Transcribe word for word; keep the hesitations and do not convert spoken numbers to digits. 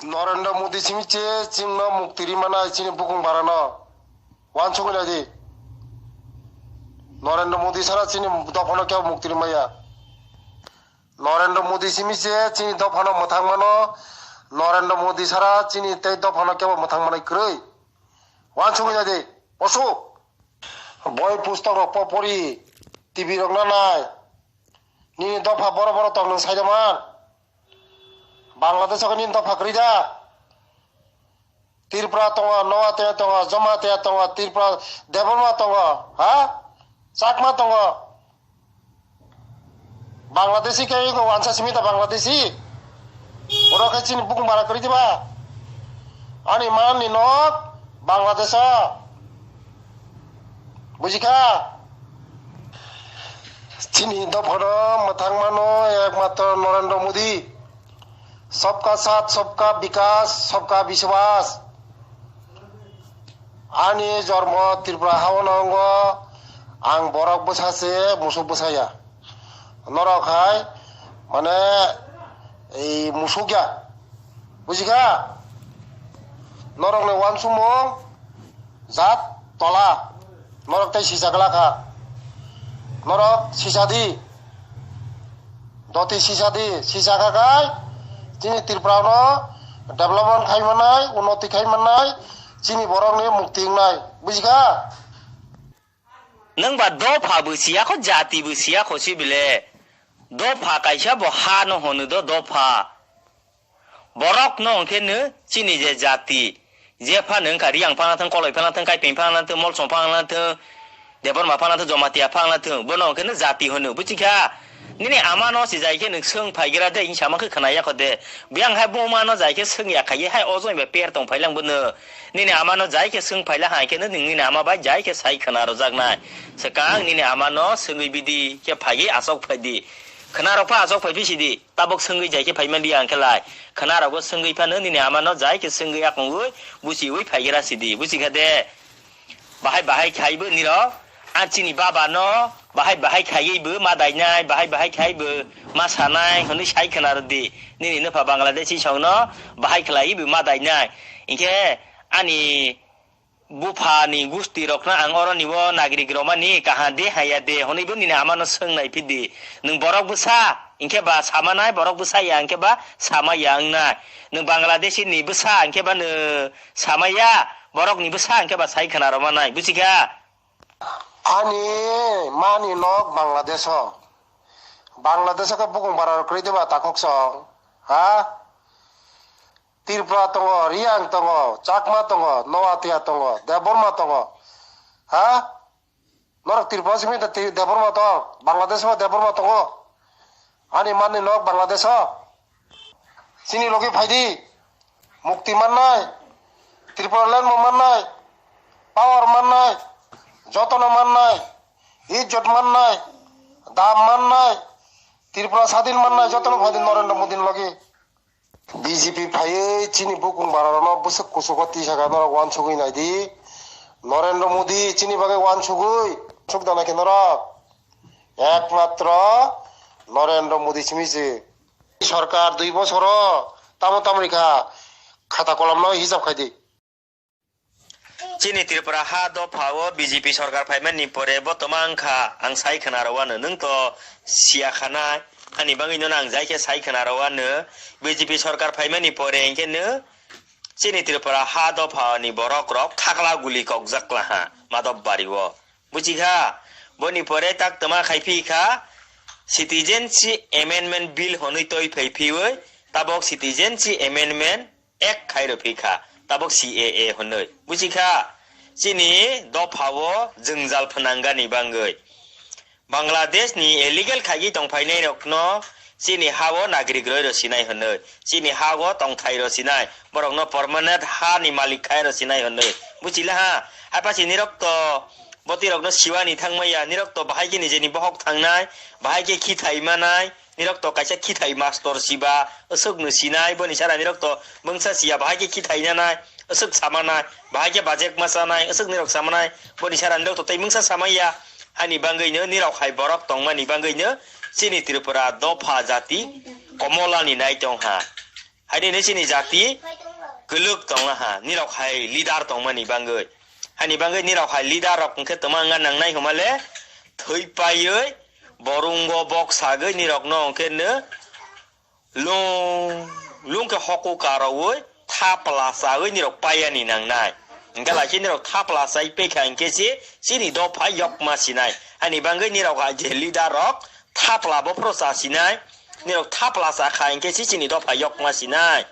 Narendra Modi simi se chwngno mukti ri manai chini bukung barano. Wansugwi naidi. Narendra Modi sara chini dophano kebo mukti ri maya. Narendra Modi simi se chini dophano mwthang mano. Narendra Modi sara chini tei dophano kebo mwthang manai kwrwi. Wansugwi naidi. Osu. Boi pustok rok po pori, T V rok na nai. Nini dopha boro boro tong nwng sai da man. Bangladesh o nini dopha kwrwi da. Tripura tongo, Noatia tongo, Jamatia tongo, Tripura Debbarma tongo, ha? Chakma tongo. Bangladeshi khe ego wansa simi da Bangladeshi. Oro khe chini bukung bara kwrwi diba. Ani man ni nok Bangladesh o. Bujikha? Chini dophano mwthang mano ekmatro Narendra Modi. Sabka saath, sabka vikas, sabka vishwas. Ani jormo Tripura hao no wngo, ang borok bwsa se, musuk bwsa ya. Norok hai, mane, ei musuk ya. Bujikha? Norok ni wansukmung jat tola. Norok tei sisa glak kha. Norok sisa di. Doti sisa di. Sisa kha khai chini Tripura no development khai manai, unnoti khai manai, chini borok ni mukti wngnai. Bujikha? Nwng ba dopha bo siya kho, jati bo siya kho si bile. Dopha kaisa bo ha no hwno do dopha. Borok no hwnkhe no chini je jati, je phano wngkha Riyang phano thung, Koloi phano thung, Kaipeng phano thung, Molsom phano thung, Debbarma phano thung, Jamatia phano thung, bono hwnkhe no jati hwno, buchikha? Nini ama no si jai khe nwng swng phaigra de, hing sama khe khwnaya kho de. Biyang hai buma no jai khe swng ya khai hai ojo ba per tong phailang bono. Nini ama no jai khe swng phaila hai khe no nini ama bai jai khe sai khwna rwjaknai. Swkang nini ama no swngwi bidi khe phaiwi asok phaidi. Khwna rok pha asok phai phi sidi. Tabuk swngwi jai khe phai man di ang khe lai. Khwna rogo swngwi phano nini ama no jai khe swngwi akungwi buchiwi phaigra sidi. Buchikha de? Bahai bahai khaibo nirok, a chini baba no bahai bahai khaiwi bo ma dainai, bahai bahai khai bo ma sanai hwnwi sai khwna rw di. Nini nwpha Bangladeshi song no bahai khlaiwi bo ma dainai. Hinkhe ani bupha ni gusti rok no ang oro ni o nagrik romani kaha de haya de hwnwi bo nini ama no swng nai phi di. Nwng borok bwsa hinkhe ba sama nai, borok bwsa ya hinkhe ba sama ya wng nai. Nwng Bangladeshi ni bwsa hinkhe ba nwng sama ya, borok ni bwsa hinkhe ba sai khwna rw ma nai, buchikha? Ani mani nok Bangladesh o. Bangladesh o khe bukung bara rok kwrwi de ba takhuk song? Ha? Tripura tongo, Riyang tongo, Chakma tongo, Noatia tongo, Debbarma tongo. Ha? Norok Tripura simi da Tri-, Debbarma tong, Bangladesh o Debbarma tongo. Ani mani nok Bangladesh o. Chini logi phaidi. Mukti mannai, Tripura land bo mannai, power mannai, jotono mannai, ijjot mannai, dam mannai, Tripura sadin mannai, jotono phaidi Narendra Modi ni logi. B J P phaiwi chini bukung bararokno bwswk kuchugo tisaka norok uansugwi naidi. Narendra Modi chini bagwi uansugwi sukdana khe norok. Ekmatro Narendra Modi simi se. Sorkar dui bosoro tamo tamo rikha khata kolomno hisab khaidi. Chini Tripura ha dopha o B J P sorkar phaimani pore bo toma wngkha, ang sai khwna rw ano, nwng to siya khana, ani bagwi no ang jai khe sai khwna rw ano, B J P sorkar phaimani pore hinkhe no chini Tripura ha dopha ni borok rok thakla guli kokjak laha Madhobari o. Buchikha, boni pore tak toma khai phi kha, Citizenship Amendment Bill hwnwi toi phai phiwi, tabok Citizenship Amendment Act khai rw phi kha, tabok C A A hwnwi. Buchikha, chini dopha o jwngjal phnangani bangwi. Bangladesh ni illegal khaigwi tongphainai rokno chini ha o nagrik roi rw sinai hwnwi, chini ha o tongthai rw sinai, borokno permanent ha ni malik khai rw sinai hwnwi. Buchila ha, hai pachi nirok to boti rokno siwani thangmaya, nirok to bahai khe nijeni bohok thangnai, bahai khe khithai manai, nirok to kaisa khithai mastor siba, aswk no sinai, boni sara nirok to bwngsa siya, bahai khe khithai nanai, aswk samanai, bahai khe bajek ma chanai, aswk nirok samanai, boni sara nirok to tei mungsa samaiya, ani bangwi no nirok hai borok tongmani bangwi no chini Tripura dopha jati komolani nai tongha. Ani ni chini jati kwlwk tongna ha, nirok hai leader tongmani bangwi. Hani bangwi nirok hai leader rok hwnkhe tongma wngna nangnai hwnmale thwi paiwi borungo bok sagwi nirokno hwnkhe no lung lung khe hoku karoui thapla chawi nirok paiyani nangnai. Hwnkhe lai khe nirok thapla chai pekha hwnkhe se chini dopha yokma sinai. Hani bangwi nirok hai je leader rok thapla bophro cha sinai. Nirok thapla cha kha hwnkhe se chini dopha yokma sinai.